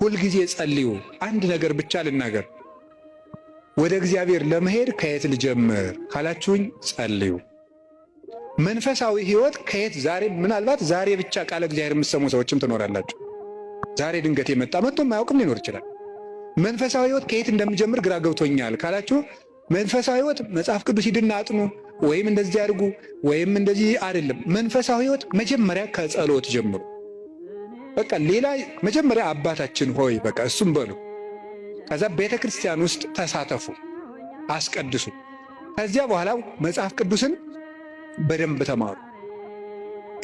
ሁልጊዜ ጸልዩ። አንድ ነገር ብቻ ልናገር። ወደ እግዚአብሔር ለመሄድ ከየት ልጀምር ካላችሁኝ፣ ጸልዩ። መንፈሳዊ ሕይወት ከየት ዛሬ ምናልባት ዛሬ ብቻ ቃለ እግዚአብሔር የምትሰሙ ሰዎችም ትኖራላችሁ። ዛሬ ድንገት የመጣ መጥቶ የማያውቅም ሊኖር ይችላል። መንፈሳዊ ሕይወት ከየት እንደምጀምር ግራ ገብቶኛል ካላችሁ፣ መንፈሳዊ ሕይወት መጽሐፍ ቅዱስ ሂድና አጥኑ ወይም እንደዚህ አድርጉ ወይም እንደዚህ አይደለም። መንፈሳዊ ሕይወት መጀመሪያ ከጸሎት ጀምሩ። በቃ ሌላ መጀመሪያ አባታችን ሆይ በቃ እሱም በሉ። ከዛ ቤተ ክርስቲያን ውስጥ ተሳተፉ፣ አስቀድሱ። ከዚያ በኋላ መጽሐፍ ቅዱስን በደንብ ተማሩ።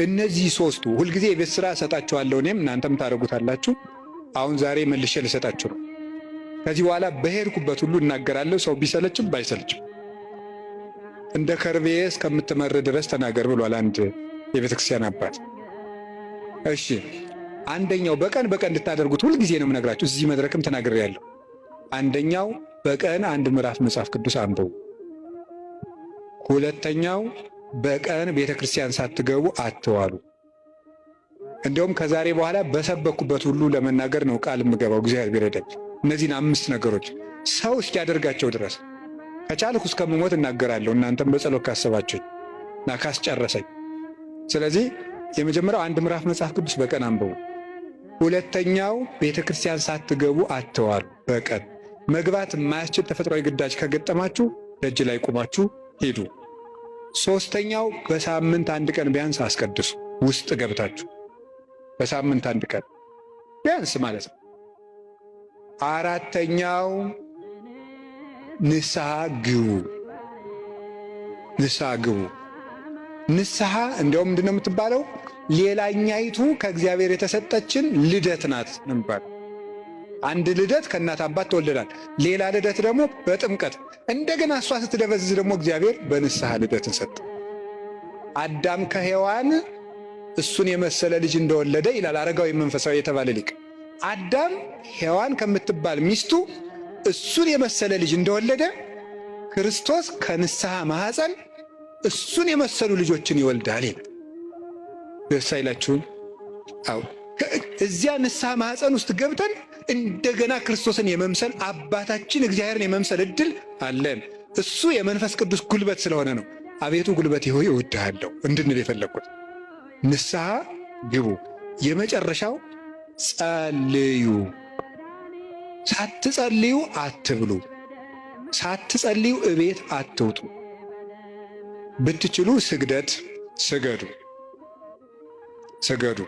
እነዚህ ሶስቱ ሁልጊዜ የቤት ስራ እሰጣችኋለሁ፣ እኔም እናንተም ታደርጉታላችሁ። አሁን ዛሬ መልሼ ልሰጣችሁ ነው። ከዚህ በኋላ በሄድኩበት ሁሉ እናገራለሁ። ሰው ቢሰለችም ባይሰለችም እንደ ከርቤ እስከምትመር ድረስ ተናገር ብሏል አንድ የቤተክርስቲያን አባት። እሺ፣ አንደኛው በቀን በቀን እንድታደርጉት ሁልጊዜ ነው የምነግራችሁ። እዚህ መድረክም ተናግሬያለሁ። አንደኛው በቀን አንድ ምዕራፍ መጽሐፍ ቅዱስ አንብቡ። ሁለተኛው በቀን ቤተ ክርስቲያን ሳትገቡ አትዋሉ። እንዲያውም ከዛሬ በኋላ በሰበኩበት ሁሉ ለመናገር ነው ቃል የምገባው እግዚአብሔር ቢረዳኝ። እነዚህን አምስት ነገሮች ሰው እስኪያደርጋቸው ድረስ ከቻልኩ እስከምሞት እናገራለሁ። እናንተም በጸሎት ካሰባችሁኝ እና ካስጨረሰኝ። ስለዚህ የመጀመሪያው አንድ ምዕራፍ መጽሐፍ ቅዱስ በቀን አንብቡ። ሁለተኛው ቤተ ክርስቲያን ሳትገቡ አትዋሉ። በቀን መግባት የማያስችል ተፈጥሯዊ ግዳጅ ከገጠማችሁ ደጅ ላይ ቆማችሁ ሂዱ። ሶስተኛው በሳምንት አንድ ቀን ቢያንስ አስቀድሱ። ውስጥ ገብታችሁ በሳምንት አንድ ቀን ቢያንስ ማለት ነው። አራተኛው ንስሐ ግቡ። ንስሐ ግቡ። ንስሐ እንዲያውም ምንድን ነው የምትባለው? ሌላኛይቱ ከእግዚአብሔር የተሰጠችን ልደት ናት ነው የሚባለው። አንድ ልደት ከእናት አባት ተወልደናል። ሌላ ልደት ደግሞ በጥምቀት፣ እንደገና እሷ ስትደበዝዝ ደግሞ እግዚአብሔር በንስሐ ልደትን ሰጠ። አዳም ከሔዋን እሱን የመሰለ ልጅ እንደወለደ ይላል አረጋዊ መንፈሳዊ የተባለ ሊቅ። አዳም ሔዋን ከምትባል ሚስቱ እሱን የመሰለ ልጅ እንደወለደ ክርስቶስ ከንስሐ ማኅፀን እሱን የመሰሉ ልጆችን ይወልዳል ይላል። ደስ አይላችሁም? አዎ፣ እዚያ ንስሐ ማኅፀን ውስጥ ገብተን እንደገና ክርስቶስን የመምሰል፣ አባታችን እግዚአብሔርን የመምሰል እድል አለን። እሱ የመንፈስ ቅዱስ ጉልበት ስለሆነ ነው። አቤቱ ጉልበቴ ሆይ እወድሃለሁ እንድንል የፈለግኩት። ንስሐ ግቡ። የመጨረሻው ጸልዩ። ሳትጸልዩ አትብሉ። ሳትጸልዩ እቤት አትውጡ። ብትችሉ ስግደት ስገዱ፣ ስገዱ፣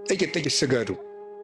ጥቂት ጥቂት ስገዱ።